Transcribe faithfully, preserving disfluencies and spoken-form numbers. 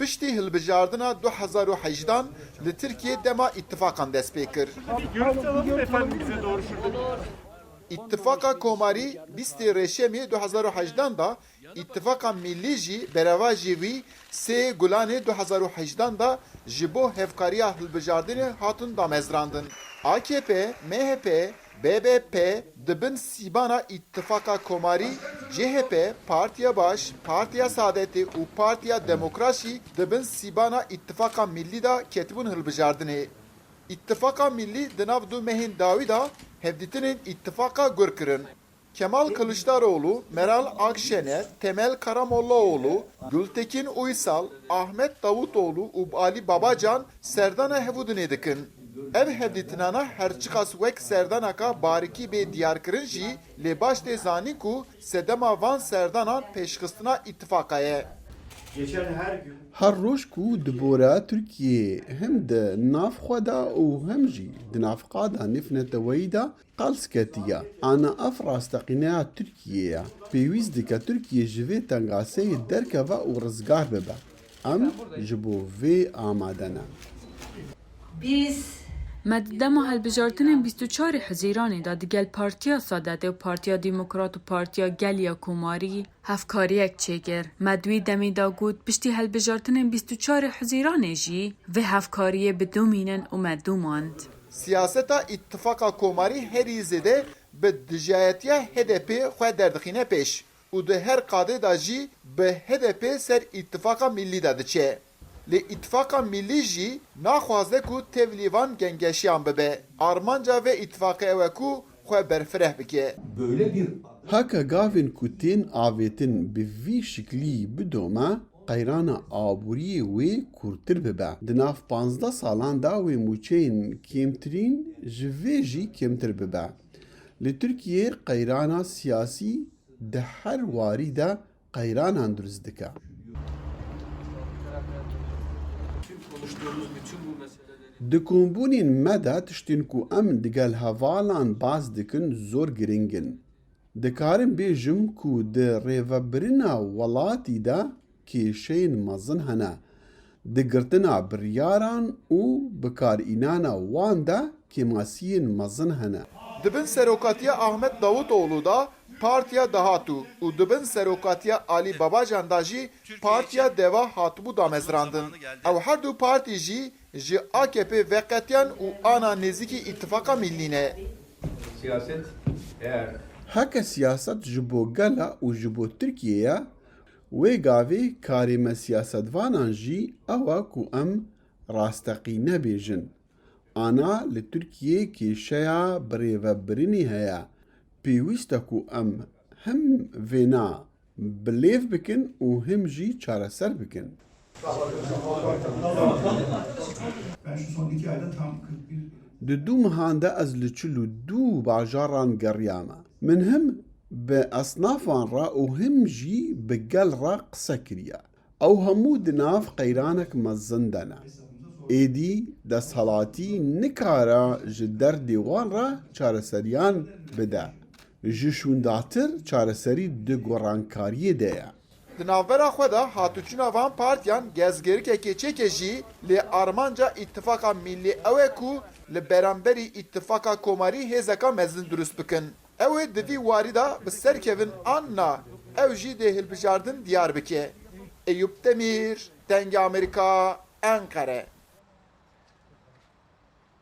Piştî hilbijardina du hezar û hejdan li Tirkiyê dema îtifaqan dest pê kir. Bir görüş alalım efendim, bize doğru şurada. Îtifaqa Komarî bîstê Reşemê du hezar û hejdan da, Îtifaqa Millî jî berevajî wî sê Gulanê du hezar û hejdan da ji bo hevkariya hilbijardinê hatin damezrandin. A K P, M H P, B B P di bin sîbana Îtifaqa Komarî, C H P, Partiya Baş, Partiya Saadetê û Partiya Demokrat jî di bin sîbana Îtifaqa Millî de ketibûn hilbijardinê. Îtifaqa Millî di nav du mehên dawî de hevdîtinên îtifaqa gur kirin. Kemal Kiliçdaroğlu, Meral Akşener, Temel Karamollaoğlu, Gültekin Uysal, Ahmet Davutoğlu û Ali Babacan serdana hevûdinê dikin. Ev hevdîtinana her çiqas wek serdanaka barikî bê diyarkirin jî, lê baş tê zanîn ku sedema van serdanan pêşxistina îtifaqa ye. Her roj ku di bora Tirkiyeyê hem di nav xwe de û hem jî di nav qada nêvneteweyî de qels ketiye, ana ev rasteqîneya Tirkiyê ye. Pêwîst dike Tirkiye ji vê tengaseyê derkeve û rizgar bibe. Em ji bo vê amade ne. Biz Me di dema hilbijartinên bîst û çarê Huzîranê de digel Partiya Saadetê û Partiya Demokrat û Partiya Gel ya Komarî hevkariyek çêkir. Me di wî demê de got, piştî hilbijartinên bîst û çarê Huzîranê jî vê hevkariyê bi domînin û me domand. Siyaseta Îtifaqa Komarî herî zêde bi dijayetiya H D P xwe derdixîne pêş û di her qadê de jî bi H D P ser Îtifaqa Millî de diçe. Lê Îtifaqa Millî jî naxwaze ku tevlî van gengeşiyan bibe. Armanca vê îtifaqê ew e ku xwe berfireh bike. Heke gavên ku tên avêtin bi vî şiklî bidome, qeyrana aboriyê wê kûrtir bibe. Di nav panzdeh salan de wê mûçeyên kêmtirîn ji vê jî kêmtir bibe. Li Tirkiyê qeyrana siyasî di her warî de qeyranan dirust dike. Di kombûnên me de tiştên ku em digel hevalan bas dikin zor giring in. Dikarim bêjim ku di rêvebirina welatî de kêşeyên mezin hene. Di girtina biryaran û bikarînana wan de kêmasiyên mezin hene. Di bin serokatiya Ahmet Davutoğlu de Partiya Dahatû û di bin serokatiya Alî Babacan de jî Partiya Deva hatibû damezrandin. Ew her du partî jî ji A K P veqetiyan û ana nêzîkî Îtifaqa Millî ne. Siyaset eğer Heke siyaset ji bo gela û ji bo Tirkiyê ye, wê gavê karê me siyasetvanan jî ew e ku em rasteqîne bêjin. Ana li Tirkiyê kêşeya birêvebirinê heye. Pêwîst e ku em him vêna bi lêv bikin û him jî çareser bikin. Di du mehan de ez li çil û du bajaran geriyame. Min him bi esnafan re û him jî bi gel re qise kiriye. Ew hemû di nav qeyranek mezin de ne. Êdî desthilatî nikare ji derdê wan re çareseriyan bide. Ji şûndatir çareserî di gorankariyê de ye. Di navbera xwe de hatûçûna van partiyan gezgêrikekê çêke jî, lê armanca Îtifaqa Millî ew e ku li beramberî Îtifaqa Komarî hêzeka mezin dirust bikin. Ew ê di vî warî de bi ser kevin an na, ew jî dê hilbijardin diyar bike. Eyûp Demîr, Dengê Amerîka, Enqere.